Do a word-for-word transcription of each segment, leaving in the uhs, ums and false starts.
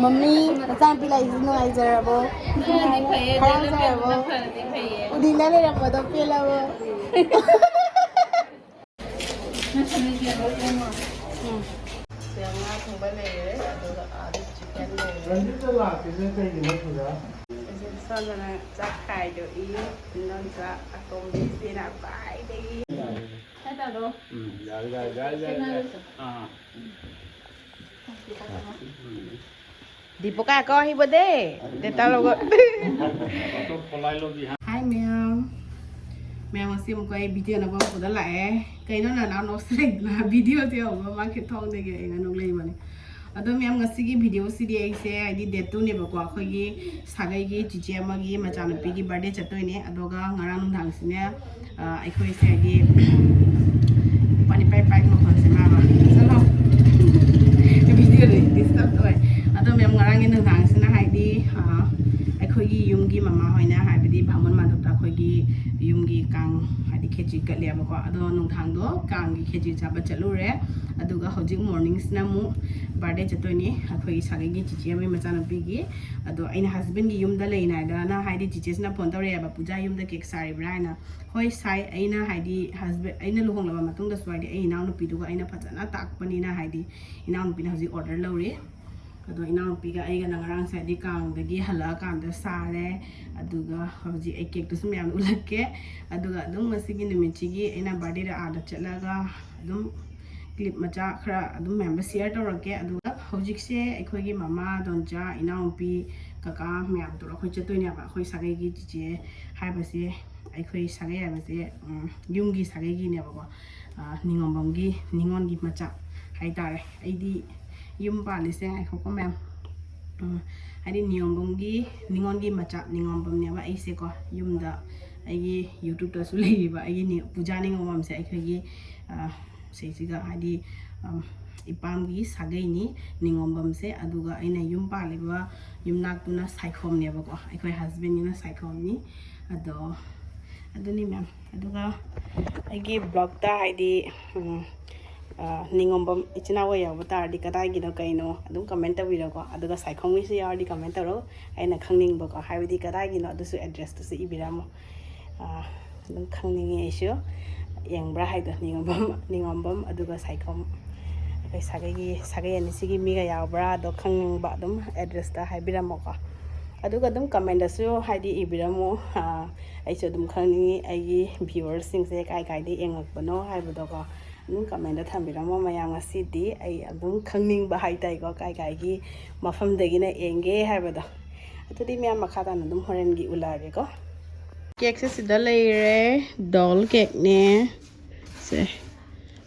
ꯃꯝꯃꯤ, ꯅꯆꯥꯅꯨꯄꯤ ꯂꯥꯛꯏꯁꯤ ꯅꯨꯡꯉꯥꯏꯖꯔꯕꯣ? ꯍꯔꯥꯎꯖꯔꯕꯣ? ꯎꯅꯤꯡꯗ ꯂꯩꯔꯝꯕꯗꯣ ꯄꯦꯜꯂꯕꯣ? ꯁꯤꯗ ꯉꯥ ꯊꯣꯡꯕ ꯂꯩꯔꯦ, ꯑꯗꯨꯒ ꯑꯥꯗ ꯆꯤꯀꯟ ꯂꯩꯔꯦ꯫ ꯔꯟꯖꯤꯠꯇ ꯂꯥꯛꯇ꯭ꯔꯤꯁꯦ ꯀꯩꯒꯤꯅꯣ ꯁꯤꯗ? ꯑꯩꯁꯦ ꯁꯣꯝꯗꯅ ꯆꯥꯛ ꯈꯥꯏꯗꯣꯛꯏ, ꯏꯟꯗꯣꯝꯆꯥ ꯑꯇꯣꯝꯕꯤꯁꯤꯅ ꯈ꯭ꯋꯥꯏꯗꯒꯤ꯫ ꯎꯝ, ꯌꯥꯔꯦ, ꯌꯥꯔꯦ, ꯌꯥꯔꯦ, ꯌꯥꯔꯦ, ꯌꯥꯔꯦ꯫ ꯑꯥ꯫ ꯎꯝ꯫ ꯗꯤꯄꯀ ꯀ আহিব দে, দেউতাৰ লগত। Hi, ma'am. Ma'am, ꯉꯁꯤ ꯑꯃꯨꯛꯀ ꯑꯩ video ꯅꯝꯕ ꯑꯃꯨꯛꯀ ꯂꯥꯛꯑꯦ꯫ ꯀꯩꯅꯣ ꯅꯅꯥꯎ ꯅꯣꯛꯁꯤꯜꯂꯛꯏꯗꯨꯅ? Video ꯁꯦ ꯌꯦꯡꯉꯣ, ꯃꯥ ꯈꯤꯊꯣꯡꯗꯒꯤ ꯑꯩꯅ ꯅꯣꯛꯂꯛꯏꯕꯅꯤ꯫ ꯑꯗꯣ, ma'am, ꯉꯁꯤꯒꯤ video ꯁꯤꯗꯤ ꯑꯩꯁꯦ, ꯍꯥꯏꯗꯤ, date two ꯅꯦꯕꯀꯣ, ꯑꯩꯈꯣꯏꯒꯤ ꯁꯥꯒꯩꯒꯤ ꯆꯤꯆꯦ ꯑꯃꯒꯤ ꯃꯆꯥꯅꯨꯄꯤꯒꯤ birthday ꯆꯠꯇꯣꯏꯅꯦ꯫ ꯑꯗꯨꯒ ꯉꯔꯥꯡ ꯅꯨꯡꯗꯥꯡꯁꯤꯅ ꯑ, ꯑꯩꯈꯣꯏꯁꯦ ꯍꯥꯏꯗꯤ ꯄꯥꯅꯤ ꯄꯥꯏ ꯄꯥꯏ ꯃꯈꯣꯟꯁꯦ ꯃꯥꯕ꯫ ꯆꯠꯂꯣ꯫ Video ꯗꯤ disturb ꯑꯣꯏ꯫ ꯑꯗꯣ, ma'am, ꯉꯔꯥꯡꯒꯤ ꯅꯨꯡꯗꯥꯡꯁꯤꯅ ꯍꯥꯏꯗꯤ, ꯑ, ꯑꯩꯈꯣꯏꯒꯤ ꯌꯨꯝꯒꯤ ꯃꯃꯥ ꯍꯣꯏꯅ, ꯍꯥꯏꯕꯗꯤ ꯚꯥꯃꯣꯟ ꯃꯥꯙꯕꯇ ꯑꯩꯈꯣꯏꯒꯤ ꯌꯨꯝꯒꯤ ꯀꯥꯡ, ꯍꯥꯏꯗꯤ, ꯈꯦꯆꯤ ꯀꯠꯂꯦꯕꯀꯣ꯫ ꯑꯗꯣ ꯅꯨꯡꯗꯥꯡꯗꯣ ꯀꯥꯡꯒꯤ ꯈꯦꯆꯤ ꯆꯥꯕ ꯆꯠꯂꯨꯔꯦ꯫ ꯑꯗꯨꯒ ꯍꯧꯖꯤꯛ morning ꯁꯤꯅ ꯑꯃꯨꯛ birthday ꯆꯠꯇꯣꯏꯅꯤ ꯑꯩꯈꯣꯏꯒꯤ ꯁꯥꯒꯩꯒꯤ ꯆꯤꯆꯦ ꯑꯃꯒꯤ ꯃꯆꯥꯅꯨꯄꯤꯒꯤ꯫ ꯑꯗꯣ ꯑꯩꯅ husband ꯒꯤ ꯌꯨꯝꯗ ꯂꯩꯅꯉꯩꯗꯅ, ꯍꯥꯏꯗꯤ, ꯆꯤꯆꯦꯁꯤꯅ phone ꯇꯧꯔꯛꯑꯦꯕ, "ꯄꯨꯖꯥ, ꯌꯨꯝꯗ cake ꯁꯥꯔꯤꯕ꯭ꯔꯥ?" ꯍꯥꯏꯅ꯫ ꯍꯣꯏ, ꯁꯥꯏ꯫ ꯑꯩꯅ, ꯍꯥꯏꯗꯤ, husband, ꯑꯩꯅ ꯂꯨꯍꯣꯡꯂꯕ ꯃꯇꯨꯡꯗꯁꯨ, ꯍꯥꯏꯗꯤ, ꯑꯩ ꯏꯅꯥꯎꯅꯨꯄꯤꯗꯨꯒ ꯑꯩꯅ ꯐꯖꯅ ꯇꯥꯛꯄꯅꯤꯅ, ꯍꯥꯏꯗꯤ, ꯏꯅꯥꯎꯅꯨꯄꯤꯅ ꯍꯧꯖꯤꯛ order ꯂꯧꯔꯤ꯫ ꯑꯗꯣ ꯏꯅꯥꯎꯅꯨꯄꯤꯒ ꯑꯩꯒꯅ ꯉꯔꯥꯡꯁꯦ, ꯍꯥꯏꯗꯤ, ꯀꯥꯡꯗꯒꯤ ꯍꯜꯂꯛꯑꯀꯥꯟꯗ ꯁꯥꯔꯦ꯫ ꯑꯗꯨꯒ ꯍꯧꯖꯤꯛ ꯑꯩ cake ꯇꯨꯁꯨ ꯃꯌꯥꯝ ꯎꯠꯂꯛꯀꯦ꯫ ꯑꯗꯨꯒ ꯑꯗꯨꯝ ꯉꯁꯤꯒꯤ ꯅꯨꯃꯤꯠꯁꯤꯒꯤ ꯑꯩꯅ birthday ꯗ ꯑꯥꯗ ꯆꯠꯂꯒ ꯑꯗꯨꯝ clip ꯃꯆꯥ ꯈꯔ ꯑꯗꯨꯝ ꯃꯌꯥꯝꯗ share ꯇꯧꯔꯛꯀꯦ꯫ ꯑꯗꯨꯒ ꯍꯧꯖꯤꯛꯁꯦ ꯑꯩꯈꯣꯏꯒꯤ ꯃꯃꯥ, ꯗꯣꯟꯆꯥ, ꯏꯅꯥꯎꯅꯨꯄꯤ, ꯀꯀꯥ ꯃꯌꯥꯝ ꯇꯧꯔꯒ ꯑꯩꯈꯣꯏ ꯆꯠꯇꯣꯏꯅꯦꯕ꯫ ꯑꯩꯈꯣꯏ ꯁꯥꯒꯩꯒꯤ ꯆꯤꯆꯦ ꯍꯥꯏꯕꯁꯦ, ꯑꯩꯈꯣꯏ ꯁꯥꯒꯩ ꯍꯥꯏꯕꯁꯦ, ꯎꯝ, ꯌꯨꯝꯒꯤ ꯁꯥꯒꯩꯒꯤꯅꯦꯕꯀꯣ꯫ ꯑ, ꯅꯤꯉꯣꯝꯕꯝꯒꯤ, ꯅꯤꯉꯣꯜꯒꯤ ꯃꯆꯥ ꯍꯥꯏꯇꯥꯔꯦ꯫ ꯑꯩꯗꯤ ꯌꯨꯝ ꯄꯥꯜꯂꯤꯁꯦ, ꯉꯥꯏꯈꯣꯀꯣ, ma'am꯫ ꯎꯝ, ꯍꯥꯏꯗꯤ ꯅꯤꯉꯣꯝꯕꯝꯒꯤ, ꯅꯤꯉꯣꯜꯒꯤ ꯃꯆꯥ ꯅꯤꯉꯣꯝꯕꯝꯅꯦꯕ ꯑꯩꯁꯦꯀꯣ꯫ ꯌꯨꯝꯗ ꯑꯩꯒꯤ YouTube ꯇꯁꯨ ꯂꯩꯔꯤꯕ ꯑꯩꯒꯤ ꯅꯤ-, ꯄꯨꯖꯥ ꯅꯤꯉꯣꯝꯕꯝꯁꯦ ꯑꯩꯈꯣꯏꯒꯤ, ꯑ, ꯁꯤꯁꯤꯒ, ꯍꯥꯏꯗꯤ, ꯎꯝ, ꯏꯄꯥꯝꯒꯤ ꯁꯥꯒꯩꯅꯤ꯫ ꯅꯤꯉꯣꯝꯕꯝꯁꯦ꯫ ꯑꯗꯨꯒ ꯑꯩꯅ ꯌꯨꯝ ꯄꯥꯜꯂꯤꯕ ꯌꯨꯝꯅꯥꯛꯇꯨꯅ ꯁꯥꯏꯈꯣꯝꯅꯦꯕꯀꯣ, ꯑꯩꯈꯣꯏ husband ꯒꯤꯅ ꯁꯥꯏꯈꯣꯝꯅꯤ꯫ ꯑꯗꯣ ꯑꯗꯨꯅꯤ, ma'am꯫ ꯑꯗꯨꯒ ꯑꯩꯒꯤ ꯕ꯭ꯂꯣꯛꯇ ꯍꯥꯏꯗꯤ, ꯎꯝ, ꯑ, ꯅꯤꯉꯣꯝꯕꯝ ꯏꯆꯤꯟ ꯏꯅꯥꯎꯒ ꯌꯥꯎꯕ ꯇꯥꯔꯗꯤ ꯀꯗꯥꯏꯒꯤꯅꯣ ꯀꯩꯅꯣ ꯑꯗꯨꯝ ꯀꯃꯦꯟ ꯇꯧꯕꯤꯔꯣꯀꯣ꯫ ꯑꯗꯨꯒ ꯁꯥꯏꯈꯣꯝꯒꯤꯁꯨ ꯌꯥꯎꯔꯗꯤ ꯀꯃꯦꯟ ꯇꯧꯔꯣ꯫ ꯑꯩꯅ ꯈꯪꯅꯤꯡꯕꯀꯣ, ꯍꯥꯏꯕꯗꯤ ꯀꯗꯥꯏꯒꯤꯅꯣ ꯑꯗꯨꯁꯨ ꯑꯦꯗ꯭ꯔꯦꯁꯇꯨꯁꯨ ꯏꯕꯤꯔꯝꯃꯣ꯫ ꯑ, ꯑꯗꯨꯝ ꯈꯪꯅꯤꯡꯉꯤ ꯑꯩꯁꯨ꯫ ꯌꯦꯡꯕ꯭ꯔꯥ ꯍꯥꯏꯗꯣ, ꯅꯤꯉꯣꯝꯕꯝ, ꯅꯤꯉꯣꯝꯕꯝ ꯑꯗꯨꯒ ꯁꯥꯏꯈꯣꯝ, ꯑꯩꯈꯣꯏ ꯁꯥꯒꯩꯒꯤ, ꯁꯥꯒꯩ ꯑꯅꯤꯁꯤꯒꯤ ꯃꯤꯒ ꯌꯥꯎꯕ꯭ꯔꯥ ꯑꯗꯣ ꯈꯪꯅꯤꯡꯕ ꯑꯗꯨꯝ ꯑꯦꯗ꯭ꯔꯦꯁꯇ ꯍꯥꯏꯕꯤꯔꯝꯃꯣꯀꯣ꯫ ꯑꯗꯨꯒ ꯑꯗꯨꯝ ꯀꯃꯦꯟꯗꯁꯨ ꯍꯥꯏꯗꯤ ꯏꯕꯤꯔꯝꯃꯣ꯫ ꯑ, ꯑꯩꯁꯨ ꯑꯗꯨꯝ ꯈꯪꯅꯤꯡꯉꯤ, ꯑꯩꯒꯤ ꯚ꯭ꯌꯨꯋꯔꯁꯤꯡꯁꯦ ꯀꯥꯏ ꯀꯥꯏꯗ ꯌꯦꯡꯉꯛꯄꯅꯣ ꯍꯥꯏꯕꯗꯣꯀꯣ꯫ ꯑꯗꯨꯝ ꯀꯃꯦꯟꯗ ꯊꯝꯕꯤꯔꯝꯃꯣ ꯃꯌꯥꯝ꯫ ꯉꯁꯤꯗꯤ ꯑꯩ ꯑꯗꯨꯝ ꯈꯪꯅꯤꯡꯕ ꯍꯥꯏꯇꯥꯔꯦꯀꯣ, ꯀꯥꯏ ꯀꯥꯏꯒꯤ ꯃꯐꯝꯗꯒꯤꯅ ꯌꯦꯡꯒꯦ ꯍꯥꯏꯕꯗꯣ꯫ ꯑꯗꯨꯗꯤ ꯃꯌꯥꯝ ꯃꯈꯥ ꯇꯥꯅ ꯑꯗꯨꯝ ꯍꯣꯔꯦꯟꯒꯤ ꯎꯠꯂꯛꯑꯒꯦꯀꯣ꯫ ꯀꯦꯛꯁꯦ ꯁꯤꯗ ꯂꯩꯔꯦ, ꯗꯣꯜ ꯀꯦꯛꯅꯦ꯫ ꯁꯦ,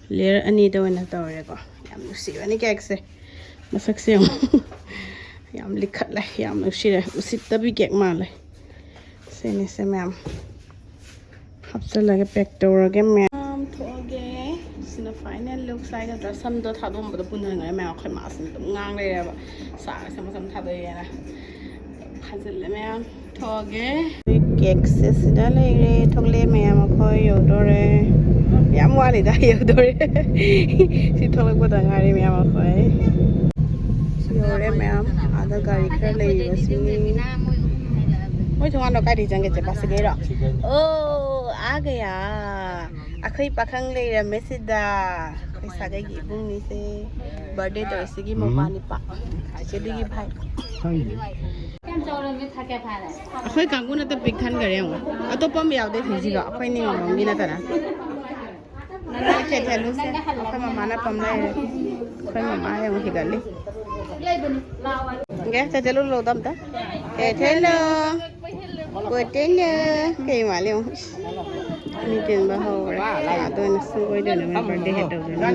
ꯂꯦꯌꯔ ꯑꯅꯤꯗ ꯑꯣꯏꯅ ꯇꯧꯔꯦꯀꯣ꯫ ꯌꯥꯝ ꯅꯨꯡꯁꯤꯕꯅꯤ ꯀꯦꯛꯁꯦ꯫ ꯃꯁꯛꯁꯦ ꯌꯦꯡꯉꯨ꯫ ꯌꯥꯝ ꯂꯤꯈꯠꯂꯦ, ꯌꯥꯝ ꯅꯨꯡꯁꯤꯔꯦ꯫ ꯎꯁꯤꯠꯇꯕꯤ ꯀꯦꯛ ꯃꯥꯜꯂꯦ꯫ ꯁꯤꯅꯤꯁꯦ ꯃꯌꯥꯝ ꯍꯥꯞꯆꯤꯜꯂꯒ ꯄꯦꯛ ꯇꯧꯔꯒꯦ ꯃꯌꯥꯝ꯫ ꯊꯣꯛꯑꯒꯦ꯫ ꯁꯤꯅ ꯐꯥꯏꯅꯦꯜ ꯂꯨꯛꯁ ꯍꯥꯏꯒꯗ꯭ꯔꯥ, ꯁꯝꯗꯣ ꯊꯥꯗꯣꯛꯑꯝꯕꯗꯣ ꯄꯨꯟꯅꯈ꯭ꯔꯦ ꯃꯌꯥꯝ꯫ ꯑꯩꯈꯣꯏ ꯃꯥꯁꯤꯅ ꯑꯗꯨꯝ ꯉꯥꯡ ꯂꯩꯔꯦꯕ, ꯁꯥꯔ ꯁꯝ ꯁꯝ ꯊꯥꯗꯣꯛꯑꯦꯅ꯫ ꯐꯥꯖꯤꯜꯂꯦ ꯃꯌꯥꯝ꯫ ꯊꯣꯛꯑꯒꯦ꯫ ꯀꯦꯛꯁꯦ ꯁꯤꯗ ꯂꯩꯔꯦ꯫ ꯊꯣꯛꯂꯛꯑꯦ ꯃꯌꯥꯝ, ꯑꯩꯈꯣꯏ ꯌꯧꯗꯣꯔꯦ꯫ ꯌꯥꯝ ꯋꯥꯠꯂꯤꯗ, ꯌꯧꯗꯣꯔꯦ꯫ ꯁꯤ ꯊꯣꯛꯂꯛꯄꯗ ꯉꯥꯏꯔꯤ ꯃꯌꯥꯝ ꯑꯩꯈꯣꯏ꯫ ꯌꯧꯔꯦ ꯃꯌꯥꯝ꯫ ꯑꯥꯗ ꯒꯥꯔꯤ ꯈꯔ ꯂꯩꯔꯤꯕꯁꯤꯡꯅꯤ꯫ ꯃꯣꯏ ꯊꯣꯡꯒꯥꯟꯗꯣ ꯀꯥꯏꯗꯒꯤ ꯆꯪꯒꯦ ꯆꯦ? ꯕꯁꯇꯒꯤꯔꯣ? ꯑꯣ, ꯑꯥ ꯒꯌꯥ꯫ ꯑꯩꯈꯣꯏ ꯄꯥꯈꯪ ꯂꯩꯔꯝꯃꯦ ꯁꯤꯗ꯫ ꯑꯩꯈꯣꯏ ꯁꯥꯒꯩꯒꯤ ꯏꯕꯨꯡꯅꯤꯁꯦ꯫ ꯕꯥꯔꯗꯦ ꯇꯧꯔꯤꯁꯤꯒꯤ ꯃꯄꯥ ꯅꯤꯄꯥ꯫ ꯆꯦꯆꯦꯗꯨꯒꯤ ꯚꯥꯏ꯫ ꯈꯪꯗꯦ꯫ ꯑꯩꯈꯣꯏ ꯀꯥꯡꯕꯨꯅ ꯄꯤꯛ ꯊꯟꯈꯔꯦ ꯌꯦꯡꯉꯣ꯫ ꯑꯇꯣꯞꯄ ꯑꯃ ꯌꯥꯎꯗꯦ ꯁꯤꯁꯤꯒ, ꯑꯩꯈꯣꯏ ꯅꯤꯉꯣꯝꯕꯝꯒꯤ ꯅꯠꯇꯅ꯫ ꯆꯦ ꯊꯦꯂꯨꯁꯦ꯫ ꯑꯩꯈꯣꯏ ꯃꯃꯥꯅ ꯄꯝ ꯂꯩꯔꯦ꯫ ꯑꯩꯈꯣꯏ ꯃꯃꯥ ꯌꯦꯡꯉꯨ ꯍꯤꯒꯠꯂꯤ꯫ ꯒꯦ, ꯆꯦ ꯊꯦꯂꯨ ꯂꯧꯗꯣ ꯑꯝꯇ꯫ ꯆꯦ ꯊꯦꯂꯨ꯫ ꯀꯣꯏ ꯇꯦꯅ꯫ ꯀꯩ ꯃꯥꯜꯂꯤ ꯌꯦꯡꯉꯨ꯫ ꯃꯤ ꯆꯦꯟꯕ ꯍꯧꯔꯦ꯫ ꯑꯥꯗ ꯑꯣꯏꯅ ꯁꯪꯒꯣꯏꯗꯣꯏꯅꯦ, ꯃꯣꯏ ꯕꯥꯔꯗꯦ ꯍꯦꯠ ꯇꯧꯗꯣꯏꯅꯦ꯫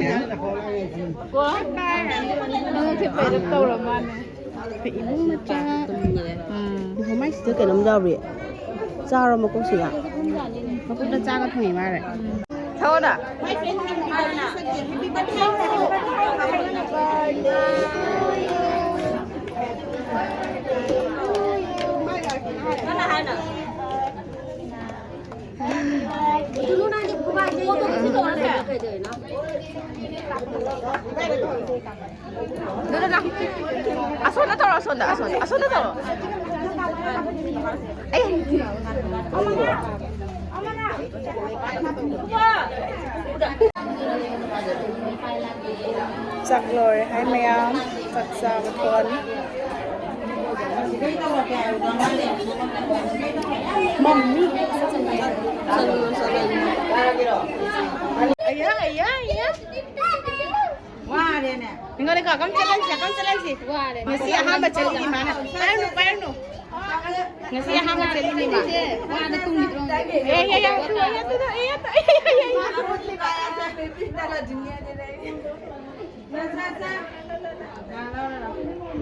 ꯑꯉꯥꯡꯁꯦ ꯄꯦꯔꯞ ꯇꯧꯔ ꯃꯥꯜꯂꯦ꯫ ꯑꯩꯈꯣꯏ ꯏꯕꯨꯡ ꯃꯆꯥ꯫ ꯎꯝ꯫ ꯃꯃꯥꯏꯁꯤꯗ ꯀꯩꯅꯣꯝ ꯌꯥꯎꯔꯤ꯫ ꯆꯥꯔꯣ ꯃꯀꯣꯛꯁꯤꯒ꯫ ꯃꯀꯣꯛꯇ ꯆꯥꯒ ꯊꯝꯃꯤ ꯃꯥꯜꯂꯦ꯫ ꯊꯛꯑꯣꯅ꯫ ꯑꯗꯨꯗꯨꯒ ꯑꯁꯣꯝꯗ ꯇꯧꯔꯣ, ꯑꯁꯣꯝꯗ, ꯑꯁꯣꯝꯗ, ꯑꯁꯣꯝꯗ ꯇꯧꯔꯣ꯫ ꯑꯩ ꯆꯥꯛ ꯂꯣꯏꯔꯦ ꯍꯥꯏ ꯃꯌꯥꯝ, ꯆꯥꯛ ꯆꯥꯕ ꯊꯣꯛꯑꯅꯤ꯫ ꯃꯝꯃꯤ꯫ ꯑꯌꯥ, ꯑꯌꯥ, ꯑꯌꯥ꯫ ꯋꯥꯔꯦꯅꯦ꯫ ꯉꯥꯏꯈꯣ, ꯉꯥꯏꯈꯣ, ꯀꯝ ꯆꯠꯍꯟꯁꯤ, ꯀꯝ ꯆꯠꯍꯟꯁꯤ꯫ ꯋꯥꯔꯦ꯫ ꯉꯁꯤ ꯑꯍꯥꯟꯕ ꯆꯠꯂꯤꯅꯤ ꯃꯥꯅ꯫ ꯄꯥꯏꯔꯨꯅꯨ, ꯄꯥꯏꯔꯨꯅꯨ꯫ ꯉꯁꯤ ꯑꯍꯥꯟꯕ ꯆꯠꯂꯤꯅꯤ ꯃꯥ꯫ ꯋꯥꯗ ꯇꯨꯝꯈꯤꯗ꯭ꯔꯣ? ꯑꯦ, ꯑꯦ, ꯑꯦ, ꯑꯦ, ꯑꯦ, ꯑꯦ, ꯑꯦ꯫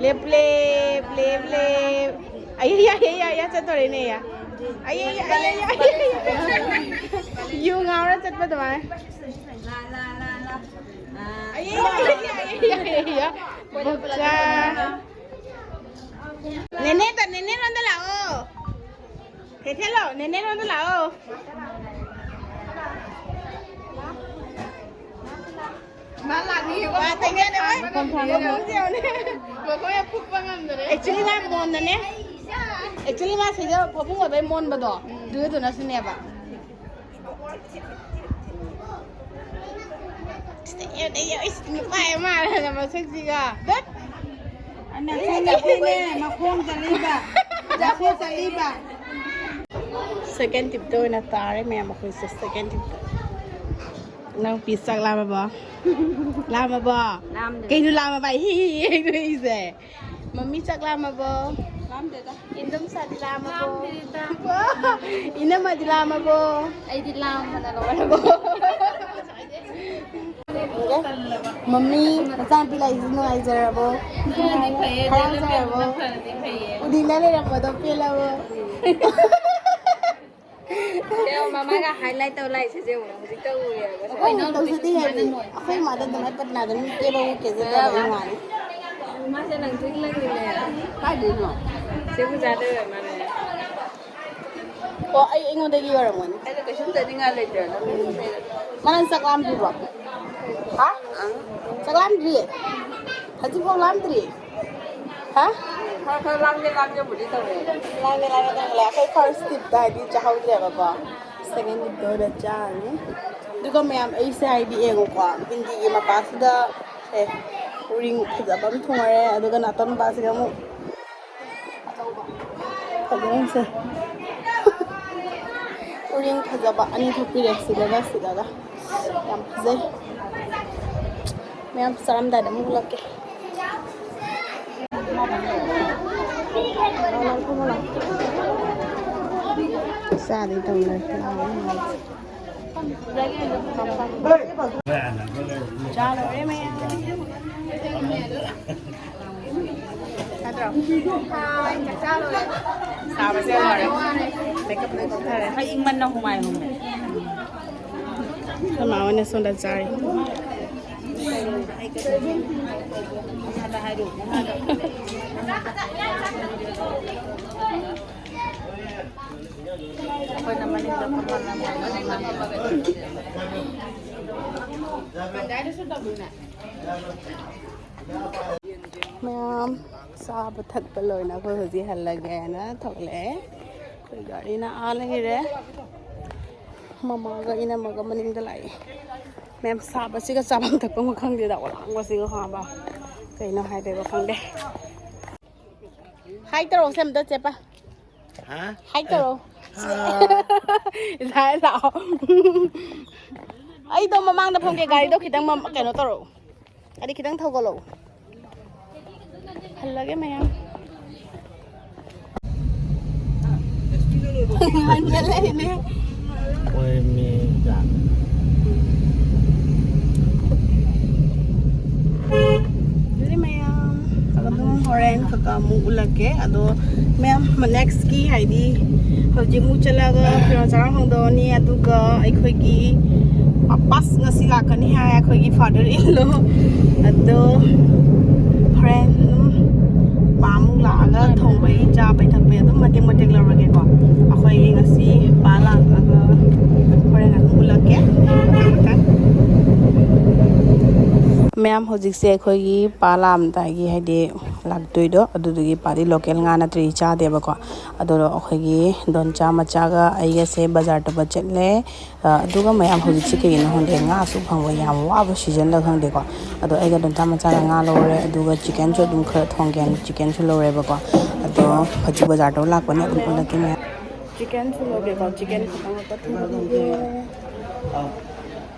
ꯂꯦꯞ, ꯂꯦꯞ, ꯂꯦꯞ, ꯂꯦꯞ꯫ ꯑꯩ, ꯑꯩ, ꯑꯩ, ꯑꯩ, ꯑꯩ, ꯆꯠꯇꯣꯔꯦꯅꯦ, ꯑꯩ꯫ ꯑꯩ, ꯑꯩ, ꯑꯩ, ꯑꯩ, ꯑꯩ, ꯑꯩ, ꯑꯩ꯫ ꯌꯨ ꯉꯥꯎꯔ ꯆꯠꯄ ꯑꯗꯨꯃꯥꯏꯅ꯫ ꯑꯩ, ꯑꯩ, ꯑꯩ, ꯑꯩ, ꯑꯩ, ꯑꯩ, ꯑꯩ꯫ ꯕꯣꯛꯆꯥ꯫ ꯅꯦꯅꯦ, ꯅꯦꯅꯦ ꯔꯣꯝꯗ ꯂꯥꯛꯑꯣ꯫ ꯊꯦꯊꯦꯂꯣ, ꯅꯦꯅꯦ ꯔꯣꯝꯗ ꯂꯥꯛꯑꯣ꯫ ꯃꯥ ꯂꯥꯛꯅꯤꯌꯦ꯫ ꯋꯥ ꯇꯩꯅꯔꯦ ꯍꯣꯏ꯫ ꯃꯐꯝ ꯊꯥꯡꯒꯠꯂꯣ꯫ ꯌꯦꯡꯉꯨꯅꯦ, ꯌꯦꯡꯉꯨꯅꯦ꯫ ꯃꯈꯣꯡ ꯌꯥꯝ ꯐꯨꯛꯄ ꯉꯝꯗꯔꯦ꯫ Actually ꯃꯥ ꯃꯣꯟꯗꯅꯦ꯫ Actually ꯃꯥ ꯁꯤꯗ ꯐꯃꯨꯡ ꯑꯣꯏꯕꯩ ꯃꯣꯟꯕꯗꯣ꯫ ꯑꯗꯨꯗꯨꯅꯁꯨꯅꯦꯕ꯫ ꯅꯨꯄꯥ ꯑꯃ ꯃꯁꯛꯁꯤꯒ꯫ ꯅꯆꯟꯅꯨꯄꯤꯅꯦ, ꯃꯈꯣꯡ ꯆꯠꯂꯤꯕ, ꯃꯈꯣꯡ ꯆꯠꯂꯤꯕ꯫ Second tripꯇ ꯑꯣꯏꯅ ꯇꯥꯔꯦ ꯃꯌꯥꯝ, ꯑꯩꯈꯣꯏꯁꯦ second tripꯇ꯫ ꯅꯪ ꯄꯤ ꯆꯥꯛ ꯂꯥꯝꯃꯕꯣ? ꯂꯥꯝꯃꯕꯣ? ꯂꯥꯝꯗꯦ꯫ ꯀꯩꯅꯣ ꯂꯥꯝꯃꯕ? ꯍꯤ, ꯍꯤ, ꯍꯤ, ꯍꯤ, ꯅꯣꯛꯏꯁꯦ꯫ ꯃꯝꯃꯤ ꯆꯥꯛ ꯂꯥꯝꯃꯕꯣ? ꯂꯥꯝꯗꯦꯗ꯫ ꯏꯟꯗꯣꯝꯆꯥꯗꯤ ꯂꯥꯝꯃꯕꯣ? ꯂꯥꯝꯗꯦꯗ꯫ ꯏꯅꯝꯃꯗꯤ ꯂꯥꯝꯃꯕꯣ? ꯑꯩꯗꯤ ꯂꯥꯝꯕꯅ ꯂꯣꯏꯔꯕꯣ꯫ ꯃꯝꯃꯤ, ꯅꯆꯥꯅꯨꯄꯤ ꯂꯥꯛꯏꯁꯤ ꯅꯨꯡꯉꯥꯏꯖꯔꯕꯣ? ꯈꯔꯗꯤ ꯐꯩꯌꯦ, ꯍꯔꯥꯎꯖꯔꯕꯣ? ꯂꯩꯔꯝꯕꯗꯨꯅ ꯐꯔꯗꯤ ꯐꯩꯌꯦ꯫ ꯎꯅꯤꯡꯗ ꯂꯩꯔꯝꯕꯗꯣ ꯄꯦꯜꯂꯕꯣ? ꯌꯦꯡꯉꯣ, ꯃꯃꯥꯒ highlight ꯇꯧ ꯂꯥꯛꯏꯁꯦ ꯌꯦꯡꯉꯣ, ꯍꯧꯖꯤꯛꯇ ꯎꯔꯦꯕ꯫ ꯑꯩꯈꯣꯏ ꯏꯅꯥꯎꯅꯨꯄꯤꯁꯨ ꯇꯧꯖꯗꯦ ꯁꯨꯃꯥꯏꯅ ꯍꯥꯏꯕꯗꯤ, ꯅꯣꯏ꯫ ꯑꯩꯈꯣꯏ ꯏꯃꯥꯗ ꯑꯗꯨꯃꯥꯏꯅ ꯄꯠꯅꯥꯗ ꯃꯤ ꯀꯦꯕꯕꯨ ꯀꯦꯖꯗꯕ ꯑꯩ ꯋꯥꯅꯤ꯫ ꯃꯥꯁꯦ ꯂꯪꯇ꯭ꯔꯤꯛ ꯂꯪꯉꯤꯅꯦ꯫ ꯀꯥꯏꯗꯩꯅꯣ? ꯆꯦ ꯄꯨꯖꯥꯗꯩ ꯑꯣꯏꯔ ꯃꯥꯜꯂꯦ꯫ ꯑꯣ, ꯑꯩ, ꯑꯩꯉꯣꯟꯗꯒꯤ ꯑꯣꯏꯔꯝꯒꯅꯤ꯫ ꯑꯩꯅ ꯀꯩꯁꯨꯝ ꯆꯠꯅꯤꯡꯉꯥꯏ ꯂꯩꯇ꯭ꯔꯦ꯫ ꯅꯪ ꯆꯥꯛ ꯂꯥꯝꯗ꯭ꯔꯤꯕꯣ? ꯍꯥ? ꯆꯥꯛ ꯂꯥꯝꯗ꯭ꯔꯤ? ꯍꯧꯖꯤꯛꯐꯥꯎ ꯂꯥꯝꯗ꯭ꯔꯤ? ꯍꯥ? ꯈꯔ ꯈꯔ ꯂꯥꯝꯒꯦ ꯂꯥꯝꯒꯦꯕꯨꯗꯤ ꯇꯧꯔꯦ꯫ ꯂꯥꯝꯒꯦ ꯂꯥꯝꯒꯦ ꯇꯧꯔꯦ꯫ ꯑꯩꯈꯣꯏ ꯐꯥꯔꯁ ꯇꯤꯞꯇ ꯍꯥꯏꯗꯤ ꯆꯥꯍꯧꯗ꯭ꯔꯦꯕꯀꯣ꯫ ꯁꯦꯀꯦꯟ ꯇꯤꯞꯇ ꯑꯣꯏꯅ ꯆꯥꯔꯅꯤ꯫ ꯑꯗꯨꯒ ꯃꯌꯥꯝ ꯑꯩꯁꯦ ꯍꯥꯏꯗꯤ ꯌꯦꯡꯉꯨꯀꯣ, ꯕꯤꯟꯗꯤꯒꯤ ꯃꯄꯥꯁꯤꯗ ꯁꯦ ꯎꯔꯤꯡ ꯐꯖꯕ ꯑꯃ ꯊꯨꯡꯉꯔꯦ꯫ ꯑꯗꯨꯒ ꯅꯥꯇꯣꯟ ꯃꯄꯥꯁꯤꯗ ꯑꯃꯨꯛ ꯐꯖꯅꯁꯦ ꯎꯔꯤꯡ ꯐꯖꯕ ꯑꯅꯤ ꯊꯣꯛꯄꯤꯔꯦ ꯁꯤꯗꯒ ꯁꯤꯗꯒ꯫ ꯌꯥꯝ ꯐꯖꯩ꯫ ꯃꯌꯥꯝ ꯆꯥꯔꯝꯗꯥꯏꯗ ꯑꯃꯨꯛ ꯎꯠꯂꯛꯀꯦ꯫ ꯆꯥꯗꯣꯏ ꯇꯧꯅꯔꯦ꯫ ꯆꯥ ꯂꯣꯏꯔꯦ ꯃꯌꯥꯝ꯫ ꯅꯠꯇ꯭ꯔꯣ? ꯆꯥꯕꯁꯦ ꯂꯣꯏꯔꯦ꯫ ꯃꯦꯀꯞ ꯂꯣꯏ ꯀꯣꯛꯊꯔꯦ꯫ ꯍꯣꯏ, ꯏꯪꯃꯟꯅ ꯍꯨꯃꯥꯏ ꯍꯨꯝꯃꯦ꯫ ꯑꯩꯈꯣꯏ ꯃꯥ ꯍꯣꯏꯅ ꯁꯣꯝꯗ ꯆꯥꯔꯤ꯫ ꯑꯩꯈꯣꯏꯅ ꯃꯅꯤꯡꯗ ꯐꯝꯍꯜꯂꯝꯃꯒ ꯃꯌꯥꯝ ꯆꯥꯕ ꯊꯛꯄ ꯂꯣꯏꯅ ꯑꯩꯈꯣꯏ ꯍꯧꯖꯤꯛ ꯍꯜꯂꯒꯦꯅ ꯊꯣꯛꯂꯛꯑꯦ꯫ ꯑꯩꯈꯣꯏ ꯒꯥꯔꯤꯅ ꯑꯥ ꯂꯩꯔꯦ꯫ ꯃꯃꯥꯒ ꯏꯅꯝꯃꯒ ꯃꯅꯤꯡꯗ ꯂꯥꯛꯑꯦ꯫ ꯃꯌꯥꯝ ꯁꯥꯕꯁꯤꯒ ꯆꯥꯐꯝ ꯊꯛꯐꯝꯒ ꯈꯪꯗꯦꯗ, ꯑꯣꯂꯥꯡꯕꯁꯤꯒ ꯈꯪꯉꯕ? ꯀꯩꯅꯣ ꯍꯥꯏꯗꯣꯏꯕ ꯈꯪꯗꯦ꯫ ꯍꯥꯏ ꯇꯧꯔꯛꯑꯣꯁꯦ ꯑꯝꯇ ꯆꯦꯄꯥ꯫ ꯍꯥ? ꯍꯥꯏ ꯇꯧꯔꯛꯑꯣ꯫ ꯍꯥ? ꯏꯁꯥ ꯂꯥꯛꯑꯣ꯫ ꯑꯩꯗꯣ ꯃꯃꯥꯡꯗ ꯐꯝꯒꯦ, ꯒꯥꯔꯤꯗꯣ ꯈꯤꯇꯪ ꯃꯝ-, ꯀꯩꯅꯣ ꯇꯧꯔꯛꯑꯣ꯫ ꯒꯥꯔꯤ ꯈꯤꯇꯪ ꯊꯧꯒꯠꯂꯛꯑꯣ꯫ ꯍꯜꯂꯒꯦ ꯃꯌꯥꯝ꯫ ꯍꯟꯖꯜꯂꯛꯏꯅꯦ꯫ ꯍꯣꯏ, ꯃꯤ ꯌꯥꯝ꯫ ꯑꯗꯨꯗꯤ ꯃꯌꯥꯝ ꯑꯗꯨꯝ ꯍꯣꯔꯦꯟ ꯈꯛ ꯑꯃꯨꯛ ꯎꯠꯂꯛꯀꯦ꯫ ꯑꯗꯣ ꯃꯌꯥꯝ, ꯅꯦꯛꯁꯀꯤ ꯍꯥꯏꯗꯤ ꯍꯧꯖꯤꯛ ꯑꯃꯨꯛ ꯆꯠꯂꯒ ꯐꯤꯔꯣꯜ ꯆꯥꯔꯣꯟ ꯍꯣꯡꯗꯣꯛꯑꯅꯤ, ꯑꯗꯨꯒ ꯑꯩꯈꯣꯏꯒꯤ ꯄꯥꯄꯥꯁ ꯉꯁꯤ ꯂꯥꯛꯀꯅꯤ ꯍꯥꯏ, ꯑꯩꯈꯣꯏꯒꯤ ꯐꯥꯗꯔ ꯏꯟ ꯂꯣ꯫ ꯑꯗꯣ ꯍꯣꯔꯦꯟ ꯑꯗꯨꯝ ꯄꯥ ꯑꯃꯨꯛ ꯂꯥꯛꯑꯒ ꯊꯣꯡꯕꯩ, ꯆꯥꯕꯩ, ꯊꯛꯄꯩ ꯑꯗꯨꯝ ꯃꯇꯦꯛ ꯃꯇꯦꯛ ꯂꯧꯔꯒꯦꯀꯣ꯫ ꯑꯩꯈꯣꯏ ꯉꯁꯤ ꯄꯥ ꯂꯥꯛꯑꯒ ꯍꯣꯔꯦꯟ ꯑꯃꯨꯛ ꯎꯠꯂꯛꯀꯦ꯫ ꯃꯌꯥꯝ, ꯍꯧꯖꯤꯛꯁꯦ ꯑꯩꯈꯣꯏꯒꯤ ꯄꯥ ꯂꯥꯛꯑꯝꯗꯥꯏꯒꯤ, ꯍꯥꯏꯗꯤ ꯂꯥꯛꯇꯣꯏꯗꯣ, ꯑꯗꯨꯗꯨꯒꯤ ꯄꯥꯗꯤ ꯂꯣꯀꯦꯜ ꯉꯥ ꯅꯠꯇ꯭ꯔꯗꯤ ꯆꯥꯗꯦꯕꯀꯣ꯫ ꯑꯗꯣ ꯑꯩꯈꯣꯏꯒꯤ ꯗꯣꯟꯆꯥ ꯃꯆꯥꯒ ꯑꯩꯒꯁꯦ ꯕꯖꯥꯔ ꯇꯧꯕ ꯆꯠꯂꯦ꯫ ꯑ, ꯑꯗꯨꯒ ꯃꯌꯥꯝ, ꯍꯧꯖꯤꯛꯁꯦ ꯀꯩꯒꯤꯅꯣ ꯈꯪꯗꯦ, ꯉꯥꯁꯨ ꯐꯪꯕ ꯌꯥꯝ ꯋꯥꯕ ꯁꯤꯖꯟꯗ ꯈꯪꯗꯦꯀꯣ꯫ ꯑꯗꯣ ꯑꯩꯒ ꯗꯣꯟꯆꯥ ꯃꯆꯥꯒ ꯉꯥ ꯂꯧꯔꯦ, ꯑꯗꯨꯒ ꯆꯤꯛꯀꯟꯁꯨ ꯑꯗꯨꯝ ꯈꯔ ꯊꯣꯡꯒꯦ ꯍꯥꯏꯅ ꯆꯤꯛꯀꯟꯁꯨ ꯂꯧꯔꯦꯕꯀꯣ꯫ ꯑꯗꯣ ꯍꯧꯖꯤꯛ ꯕꯖꯥꯔ ꯇꯧꯕ ꯂꯥꯛꯄꯅꯦ, ꯑꯗꯨꯝ ꯎꯠꯂꯛꯀꯦ ꯃꯌꯥꯝ꯫ ꯆꯤꯛꯀꯟꯁꯨ ꯂꯧꯒꯦꯀꯣ, ꯆꯤꯛꯀꯟ ꯈꯛꯇꯪ ꯈꯛꯇ ꯊꯣꯡꯒꯦ꯫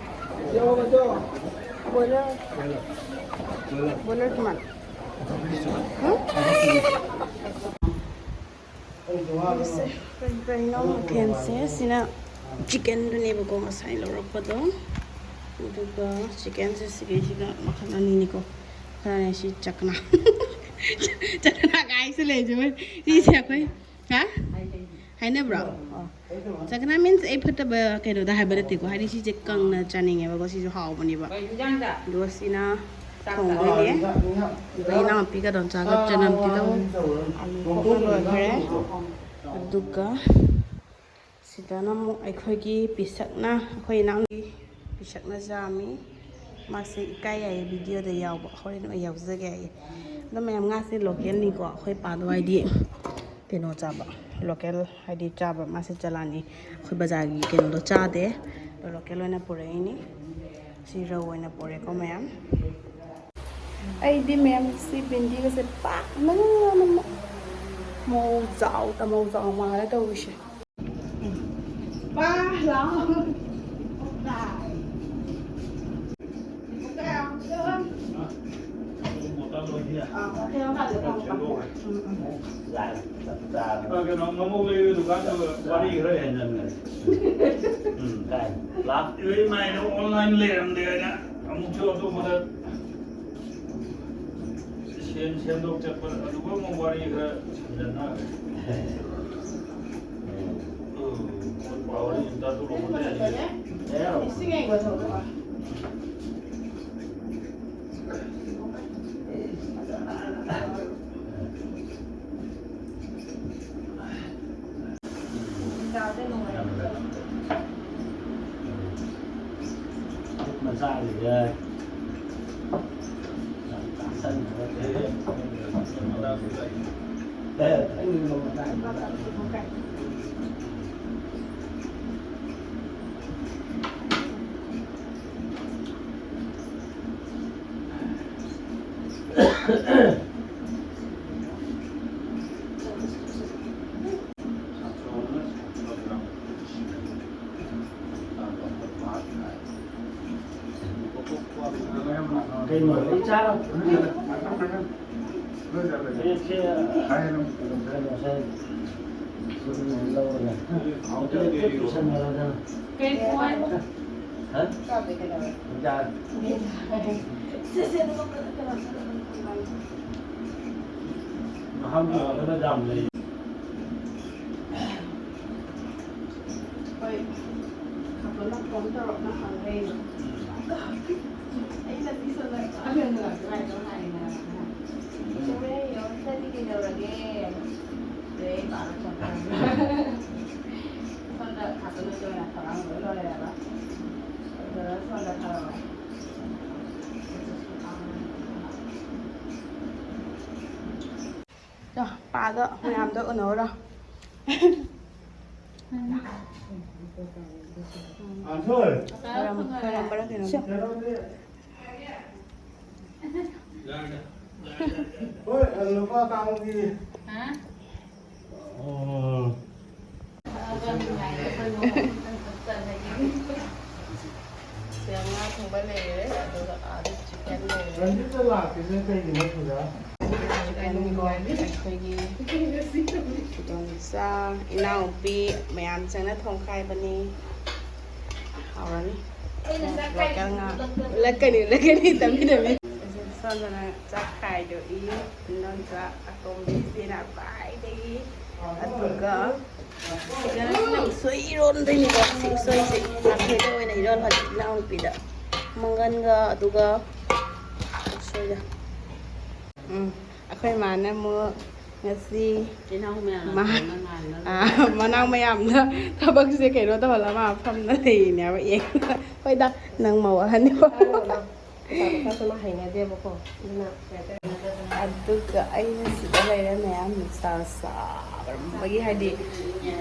ꯕꯣꯏꯂꯔ, ꯕꯣꯏꯂꯔ ꯇꯣꯉꯥꯟ꯫ ꯎꯝ? ꯁꯦ, ꯀꯔꯤ ꯀꯔꯤꯅꯣ ꯃꯊꯦꯜꯁꯦ? ꯁꯤꯅ ꯆꯤꯛꯀꯟꯗꯨꯅꯦꯕꯀꯣ, ꯉꯁꯥꯏ ꯂꯧꯔꯛꯄꯗꯣ꯫ ꯑꯗꯨꯒ ꯆꯤꯛꯀꯟꯁꯦ ꯁꯤꯒꯤꯁꯤꯗ ꯃꯈꯜ ꯑꯅꯤꯅꯤꯀꯣ꯫ ꯃꯈꯜ ꯑꯅꯤ, ꯁꯤ ꯆꯛꯅꯥ꯫ ꯆꯛꯅꯥ ꯀꯥꯏꯁꯨ ꯂꯩꯁꯦ ꯃꯣꯏ꯫ ꯁꯤꯁꯦ ꯑꯩꯈꯣꯏ, ꯍꯥ? ꯍꯥꯏꯅꯕ꯭ꯔꯣ? ꯑꯣ꯫ ꯆꯛꯅꯥ means ꯑꯩ ꯐꯠꯇꯕ ꯀꯩꯅꯣꯗ ꯍꯥꯏꯕ ꯅꯠꯇꯦꯀꯣ, ꯍꯥꯏꯗꯤ ꯁꯤꯁꯦ ꯀꯪꯅ ꯆꯥꯅꯤꯡꯉꯦꯕꯀꯣ, ꯁꯤꯁꯨ ꯍꯥꯎꯕꯅꯦꯕ꯫ ꯑꯗꯨꯒ ꯁꯤꯅ ꯊꯣꯡꯗꯣꯏꯅꯦ꯫ ꯑꯗꯨꯒ ꯏꯅꯥꯎꯄꯤꯒ ꯗꯣꯟꯆꯥꯒ ꯆꯅꯝ ꯇꯤꯜꯍꯧ ꯑꯂꯨ ꯀꯣꯠꯄ ꯂꯣꯏꯈ꯭ꯔꯦ꯫ ꯑꯗꯨꯒ ꯁꯤꯗꯅ ꯑꯃꯨꯛ ꯑꯩꯈꯣꯏꯒꯤ ꯄꯤꯁꯛꯅ, ꯑꯩꯈꯣꯏ ꯏꯅꯥꯎꯒꯤ ꯄꯤꯁꯛꯅ ꯆꯥꯝꯃꯤ꯫ ꯃꯥꯁꯦ ꯏꯀꯥꯏ ꯍꯥꯏꯌꯦ ꯚꯤꯗꯤꯑꯣꯗ ꯌꯥꯎꯕ, ꯍꯣꯔꯦꯟ ꯑꯩ ꯌꯥꯎꯖꯒꯦ ꯍꯥꯏꯌꯦ꯫ ꯑꯗꯣ ꯃꯌꯥꯝ, ꯉꯥꯁꯦ ꯂꯣꯀꯦꯜꯅꯤꯀꯣ, ꯑꯩꯈꯣꯏ ꯄꯥꯗꯣ ꯍꯥꯏꯗꯤ ꯀꯩꯅꯣ ꯆꯥꯕ, ꯂꯣꯀꯦꯜ ꯍꯥꯏꯗꯤ ꯆꯥꯕ, ꯃꯥꯁꯦ ꯆꯂꯥꯅꯤ꯫ ꯑꯩꯈꯣꯏ ꯕꯖꯥꯔꯒꯤ ꯀꯩꯅꯣꯗꯣ ꯆꯥꯗꯦ, ꯑꯗꯣ ꯂꯣꯀꯦꯜ ꯑꯣꯏꯅ ꯄꯨꯔꯛꯏꯅꯤ꯫ ꯁꯤ ꯔꯧ ꯑꯣꯏꯅ ꯄꯨꯔꯦꯀꯣ ꯃꯌꯥꯝ꯫ ꯑꯩꯗꯤ ꯃꯌꯥꯝ ꯁꯤ ꯕꯤꯟꯗꯤꯒꯁꯦ ꯄꯥꯛꯅ ꯃꯧ ꯖꯥꯎꯗ ꯃꯧ ꯖꯥꯎ ꯃꯥꯜꯂꯦ ꯇꯧꯔꯤꯁꯦ꯫ ꯄꯥ ꯂꯥꯎ꯫ ꯀꯩꯅꯣ, ꯃꯃꯧ ꯂꯩꯕ ꯗꯨꯀꯥꯟꯗ ꯋꯥꯔꯤ ꯈꯔ ꯍꯦꯟꯖꯟꯈ꯭ꯔꯦ꯫ ꯎꯝ, ꯀꯥꯏ? ꯂꯥꯛꯇ꯭ꯔꯤꯕꯩ ꯃꯥꯏꯅ online ꯂꯩꯔꯝꯗꯦ ꯍꯥꯏꯅ ꯑꯃꯨꯛꯁꯨ ꯑꯇꯣꯞꯄꯗ ꯁꯦꯟ ꯁꯦꯝꯗꯣꯛ ꯆꯠꯄ, ꯑꯗꯨꯒ ꯑꯃꯨꯛ ꯋꯥꯔꯤ ꯈꯔ ꯁꯝꯖꯟꯅꯈ꯭ꯔꯦ꯫ ꯎꯝ, ꯋꯥꯔꯤ ꯁꯨꯝ ꯇꯥꯊꯣꯛꯂꯛꯄꯗ ꯌꯥꯅꯤ꯫ ꯃꯆꯥꯁꯤꯡꯁꯦ ꯌꯥꯝ ꯆꯥꯁꯟꯅꯕ꯫ ꯑꯦ, ꯑꯩ ꯃꯇꯥꯡ ꯀꯩꯅꯣ? ꯑꯩ ꯆꯥꯔꯣ꯫ ꯑꯩꯁꯦ ꯀꯩꯅꯣꯁꯦ ꯂꯧꯔꯒ ꯄꯨꯁꯟꯈ꯭ꯔꯣꯗꯅ꯫ ꯀꯩ ꯄꯣ ꯍꯥꯏꯕ? ꯍꯥ? ꯆꯥꯗꯦ, ꯀꯩꯗꯧꯔꯦ? ꯆꯥꯔꯣ꯫ ꯃꯍꯥꯎꯒꯤ ꯑꯣꯏꯔꯒꯅ ꯌꯥꯝ ꯂꯩ꯫ ꯍꯣꯏ, ꯈꯥꯇꯣꯟꯅ ꯐꯣꯟ ꯇꯧꯔꯛꯅ ꯍꯪꯉꯦ꯫ ꯑꯩꯅ ꯁꯤ ꯁꯣꯝꯗ ꯀꯥꯟꯅ ꯅꯨꯡꯉꯥꯏꯇꯦ ꯍꯥꯏꯅ ꯍꯥꯏꯅ꯫ ꯆꯨꯝꯃꯦ, ꯌꯣꯟꯗꯗꯤ ꯀꯩꯗꯧꯔꯒꯦ? ꯑꯗꯩ ꯑꯩ ꯄꯥꯕ ꯆꯠꯄ꯫ ꯁꯣꯝꯗ ꯈꯥꯇꯣꯟꯅ ꯆꯣꯏꯅ ꯊꯧꯔꯥꯡ ꯂꯣꯏ ꯂꯣꯏꯔꯦꯕ꯫ ꯑꯗꯨꯗ ꯁꯣꯝꯗ ꯊꯧꯔꯥꯡ꯫ ꯆꯣ, ꯄꯥꯗꯣ ꯃꯌꯥꯝꯗꯣ ꯎꯅꯧꯔꯣ꯫ ꯈꯣꯏꯔꯝ-, ꯈꯣꯏꯔꯝꯕ꯭ꯔꯥ ꯀꯩꯅꯣ? ꯍꯣꯏ, ꯂꯨꯄꯥ ꯇꯔꯥꯃꯨꯛꯀꯤ꯫ ꯍꯥ? ꯑꯣ꯫ ꯁꯤꯗ ꯉꯥ ꯊꯣꯡꯕ ꯂꯩꯔꯦ, ꯑꯗꯨꯒ ꯑꯥꯗ chicken ꯂꯩꯔꯦ꯫ ꯔꯟꯖꯤꯠꯇ ꯂꯥꯛꯇ꯭ꯔꯤꯁꯦ ꯀꯩꯒꯤꯅꯣ ꯄꯨꯖꯥ? Chicken ꯀꯣ, ꯑꯩꯈꯣꯏꯒꯤ ꯈꯨꯗꯣꯡꯆꯥ ꯏꯅꯥꯎꯄꯤ ꯃꯌꯥꯝ ꯆꯪꯅ ꯊꯣꯡꯈꯥꯏꯕꯅꯤ꯫ ꯍꯥꯎꯔꯅꯤ꯫ Local ꯉꯥ꯫ ꯎꯠꯂꯛꯀꯅꯤ, ꯎꯠꯂꯛꯀꯅꯤ, ꯇꯝꯕꯤ, ꯇꯝꯕꯤ꯫ ꯁꯣꯝꯗꯅ ꯆꯥꯛ ꯈꯥꯏꯗꯣꯛꯏ꯫ ꯏꯟꯗꯣꯝꯆꯥ ꯑꯇꯣꯝꯕꯤꯁꯤꯅ ꯈ꯭ꯋꯥꯏꯗꯒꯤ꯫ ꯑꯗꯨꯒ ꯁꯤꯗꯅ ꯎꯁꯣꯏ ꯏꯔꯣꯟꯗꯣꯏꯅꯤꯀꯣ꯫ ꯁꯤ ꯎꯁꯣꯏꯁꯦ ꯂꯥꯛꯈꯩꯗ ꯑꯣꯏꯅ ꯏꯔꯣꯜ ꯍꯧꯖꯤꯛ ꯏꯅꯥꯎꯅꯨꯄꯤꯗ꯫ ꯃꯪꯒꯟꯒ ꯑꯗꯨꯒ ꯎꯁꯣꯏꯒ꯫ ꯎꯝ, ꯑꯩꯈꯣꯏ ꯃꯥꯅ ꯑꯃꯨꯛ ꯉꯁꯤ ꯏꯅꯥꯎ ꯃꯌꯥꯝ ꯃꯥ-, ꯇꯧꯔꯒ ꯉꯥꯏꯅ ꯑꯥ, ꯃꯅꯥꯎ ꯃꯌꯥꯝꯅ ꯊꯕꯛꯁꯦ ꯀꯩꯅꯣ ꯇꯧꯍꯜꯂ ꯃꯥ ꯐꯝꯅ ꯂꯩꯔꯤꯅꯦꯕ, ꯌꯦꯡꯉꯒ꯫ ꯍꯣꯏꯗ, ꯅꯪ ꯃꯧ ꯑꯍꯟꯅꯤꯀꯣ꯫ ꯆꯥꯕ ꯊꯛꯄꯁꯦ ꯃꯥ ꯍꯩꯅꯗꯦꯕꯀꯣ, ꯑꯗꯨꯅ ꯀꯩ ꯍꯥꯏꯇꯥꯔꯦ? ꯑꯗꯨꯒ ꯑꯩꯅ ꯁꯤꯗ ꯂꯩꯔꯦ ꯃꯌꯥꯝ, ꯅꯨꯡꯁꯥ ꯁꯥꯔꯝꯕꯒꯤ, ꯍꯥꯏꯗꯤ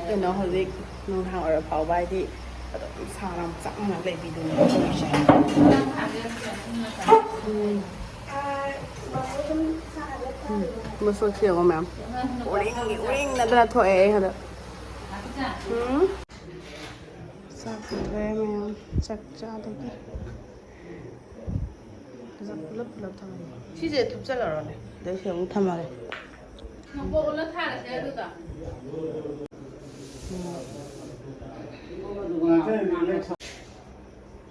ꯀꯩꯅꯣ, ꯍꯧꯖꯤꯛ ꯅꯨꯡꯗꯥꯡ ꯑꯣꯏꯔ ꯐꯥꯎꯕ ꯍꯥꯏꯗꯤ ꯑꯗꯨꯝ ꯁꯥꯔ ꯆꯞ ꯃꯥꯟꯅ ꯂꯩꯕꯤꯗꯨꯅꯦꯕ ꯇꯧꯔꯤꯁꯦ꯫ ꯎꯝ꯫ ꯎꯝ꯫ ꯃꯁꯛꯁꯦ ꯌꯦꯡꯉꯣ ꯃꯌꯥꯝ꯫ ꯎꯔꯤꯡ, ꯎꯔꯤꯡ ꯅꯠꯇꯅ ꯊꯣꯛꯑꯦ ꯑꯩ ꯍꯟꯗꯛ꯫ ꯎꯝ꯫ ꯆꯥꯛ ꯊꯣꯡꯗꯣꯔꯦ ꯃꯌꯥꯝ꯫ ꯆꯥꯛ ꯆꯥꯗꯣꯏꯒꯤ꯫ ꯄꯨꯂꯞ, ꯄꯨꯂꯞ, ꯄꯨꯂꯞ ꯊꯝꯃꯒꯦ꯫ ꯁꯤꯁꯦ ꯊꯨꯞꯆꯜꯂꯔꯣꯅꯦ꯫ ꯑꯗꯩ ꯁꯤ ꯑꯃꯨꯛ ꯊꯝꯃꯒꯦ꯫ ꯃꯀꯣꯛ ꯑꯣꯜꯂ ꯊꯥꯔꯁꯦ ꯑꯗꯨꯗ꯫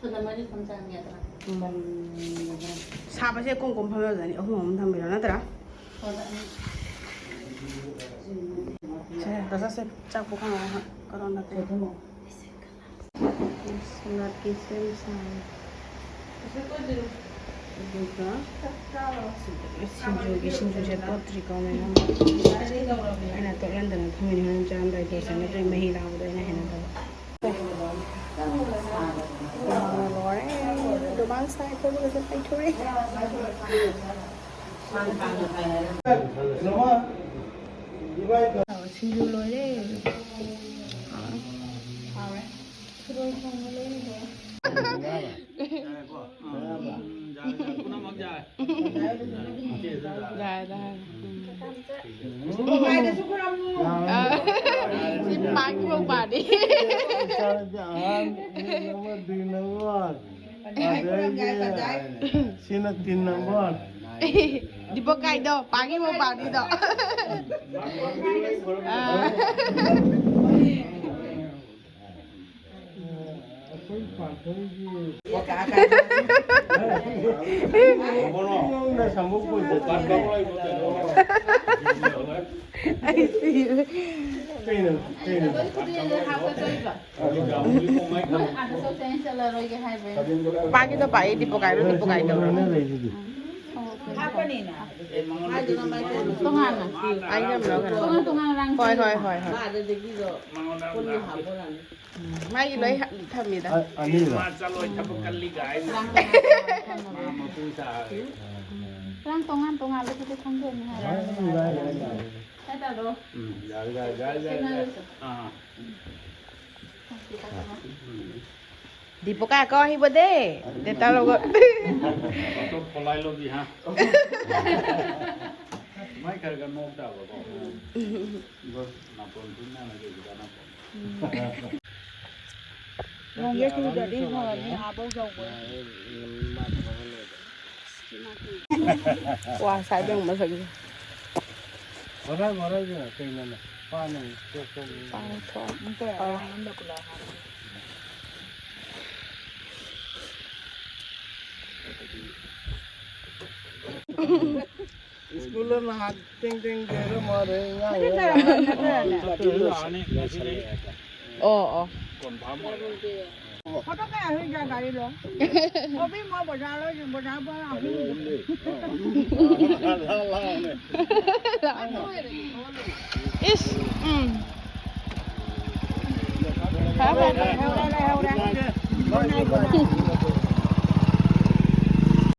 ꯁꯣꯗ ꯃꯔꯤ ꯐꯝ ꯆꯥꯅꯤ ꯑꯗꯨꯅ꯫ ꯎꯝ꯫ ꯁꯥꯕꯁꯦ ꯀꯣꯝ ꯀꯣꯝ ꯐꯝꯃꯖꯅꯤ꯫ ꯑꯍꯨꯝ ꯑꯍꯨꯝ ꯊꯝꯕꯤꯔꯣ ꯅꯠꯇ꯭ꯔꯥ? ꯁꯣꯗ ꯑꯅꯤ꯫ ꯁꯦ, ꯗꯁꯥ ꯁꯦ, ꯆꯥꯛ ꯄꯨꯈꯝ ꯑꯃ ꯀꯔꯣꯟ ꯅꯠꯇꯦ꯫ ꯁꯣꯗ ꯑꯃ꯫ ꯁꯂꯥꯗꯀꯤ ꯁꯦꯝ ꯁꯥꯔꯦ꯫ ꯑꯗꯨꯒ ꯁꯤꯗ ꯁꯤꯡꯖꯨꯒꯤ, ꯁꯤꯡꯖꯨꯁꯦ ꯇꯣꯠꯇ꯭ꯔꯤꯀꯣ ꯃꯌꯥꯝ꯫ ꯑꯩꯅ ꯇꯣꯠꯍꯟꯗꯅ ꯊꯝꯃꯤꯅꯦ, ꯍꯣꯔꯦꯟ ꯆꯥꯔꯝꯗꯥꯏ ꯇꯣꯠꯁꯦ, ꯅꯠꯇ꯭ꯔꯗꯤ ꯃꯍꯤ ꯂꯥꯡꯕꯗꯣ ꯑꯩꯅ ꯍꯩꯅꯗꯕ꯫ ꯂꯣꯏꯔꯦ꯫ ꯗꯨꯃꯥꯡ ꯁꯥꯏ, ꯀꯣꯏꯕꯒꯁꯦ ꯄꯩꯊꯣꯔꯛꯑꯦ꯫ ꯁꯤꯡꯖꯨ ꯂꯣꯏꯔꯦ꯫ ꯍꯥꯎꯔꯦ꯫ ꯊꯔꯣꯏ ꯊꯣꯡꯕ ꯂꯩꯔꯤꯕꯣ? ꯌꯥꯔꯦ, ꯌꯥꯔꯦ꯫ ꯎꯝ꯫ ꯌꯥꯔꯦ, ꯌꯥꯔꯦ꯫ ꯎꯝ꯫ ꯑ, ꯁꯤ ꯄꯥꯛꯀꯤ ꯃꯧꯄꯥꯅꯤ꯫ ꯏꯆꯥꯅꯨꯄꯤ ꯑꯍꯟ, number three number꯫ ꯑꯗꯒꯤ ꯁꯤꯅ ꯇꯤꯟ number꯫ ꯗꯤꯄꯛ ꯀꯥꯏꯗꯣ, ꯄꯥꯛꯀꯤ ꯃꯧꯄꯥꯅꯤꯗꯣ꯫ ꯑ꯫ ꯑꯩꯈꯣꯏ ꯄꯥꯟꯊꯣꯏꯒꯤ ꯁꯪꯒꯣꯝ ꯄꯨꯔꯛꯄ꯫ ꯑꯩ ꯁꯤꯔꯦ꯫ ꯀꯩꯅꯣ, ꯀꯩꯅꯣ? ꯄꯥꯛꯀꯤꯗꯣ ꯄꯥꯛꯑꯦ, ꯗꯤꯄꯛ ꯀꯥꯏꯗꯣ, ꯗꯤꯄꯛ ꯀꯥꯏꯗꯣ꯫ ꯂꯣꯏꯅ ꯂꯩꯁꯤꯗꯤ꯫ ꯍꯥꯞꯄꯅꯤꯅ꯫ ꯇꯣꯉꯥꯟꯅ꯫ ꯑꯩ ꯌꯥꯝ ꯂꯧꯈ꯭ꯔꯦ꯫ ꯇꯣꯉꯥꯟ ꯇꯣꯉꯥꯟꯅ ꯔꯥꯡ ꯍꯣꯏ, ꯍꯣꯏ, ꯁꯦꯝꯃꯤꯅ꯫ ꯍꯣꯏ, ꯍꯣꯏ꯫ ꯃꯥꯗ ꯗꯦꯕꯤꯗꯣ ꯃꯉꯣꯟꯗ ꯑꯃꯨꯛ ꯄꯨꯟꯅ ꯍꯥꯞꯄꯨ꯫ ꯍꯥꯞꯄꯣꯔꯅꯤ꯫ ꯎꯝ, ꯃꯥꯒꯤ ꯂꯣꯏ ꯍꯥ-, ꯊꯝꯃꯤꯗ꯫ ꯑ-, ꯑꯅꯤꯔꯣ? ꯃꯥ ꯆꯠꯂꯣꯏ, ꯊꯕꯛ ꯀꯜꯂꯤ ꯀꯥꯏ꯫ ꯔꯥꯡ ꯇꯣꯉꯥꯟ ꯇꯣꯉꯥꯟ ꯃꯥ ꯃꯄꯨ ꯁꯥꯔꯦ꯫ ꯔꯥꯡ ꯇꯣꯉꯥꯟ ꯇꯣꯉꯥꯟꯕꯗꯨꯗꯤ ꯈꯪꯗꯣꯏꯅꯤ ꯍꯥꯏꯕ꯫ ꯌꯥꯏ, ꯌꯥꯏ, ꯌꯥꯏ, ꯌꯥꯏ꯫ ꯍꯥꯏꯇꯥꯔꯣ? ꯎꯝ, ꯌꯥꯔꯦ, ꯌꯥꯔꯦ, ꯌꯥꯔꯦ, ꯌꯥꯔꯦ꯫ ꯁꯦꯡꯅꯔꯁꯤ꯫ ꯑꯥ꯫ ꯎꯝ꯫ ꯗꯤꯄꯀ আকৌ আহিব দেই, দেউতাৰ লগত। অত পলাই ল'বি হা। মই খাৰ খাৰ মোক দাব। বছ, নাপন তুম না লাগে, কিবা নাপন। ꯂꯨꯍꯣꯡꯕ ꯁꯨꯗ꯭ꯔꯗꯤ ꯐꯔꯅꯤ, ꯑꯥꯕꯧ ꯌꯧꯕ꯫ ꯋꯥ ꯁꯥꯏꯗ ꯃꯁꯛꯁꯦ꯫ ꯃꯔꯥꯡ ꯃꯔꯥꯡ ꯀꯩꯅꯣꯅꯦ꯫ ꯄꯥꯅ ꯄꯥꯅ ꯊꯣꯡ꯫ ꯁ꯭ꯀꯨꯜꯗ ꯅꯍꯥꯟ ꯇꯦꯡ ꯇꯦꯡ ꯇꯦꯡ ꯃꯥꯔꯦ, ꯉꯥꯏꯔꯦ꯫ ꯑꯣ, ꯑꯣ꯫ ꯐꯣꯇꯣ ꯀꯌꯥ ꯍꯧꯖꯤꯛ ꯒꯥꯔꯤ ꯂꯣ? ꯀꯣꯕꯤ ꯃꯣꯏ ꯕꯖꯥꯔ ꯂꯣ, ꯕꯖꯥꯔ ꯄꯨꯔꯥ ꯑꯍꯨꯝ꯫ ꯏꯁ, ꯎꯝ꯫ ꯐꯔꯦ, ꯐꯔꯦ, ꯐꯔꯦ꯫ ꯂꯩꯍꯧꯔꯦ, ꯂꯩꯍꯧꯔꯦ꯫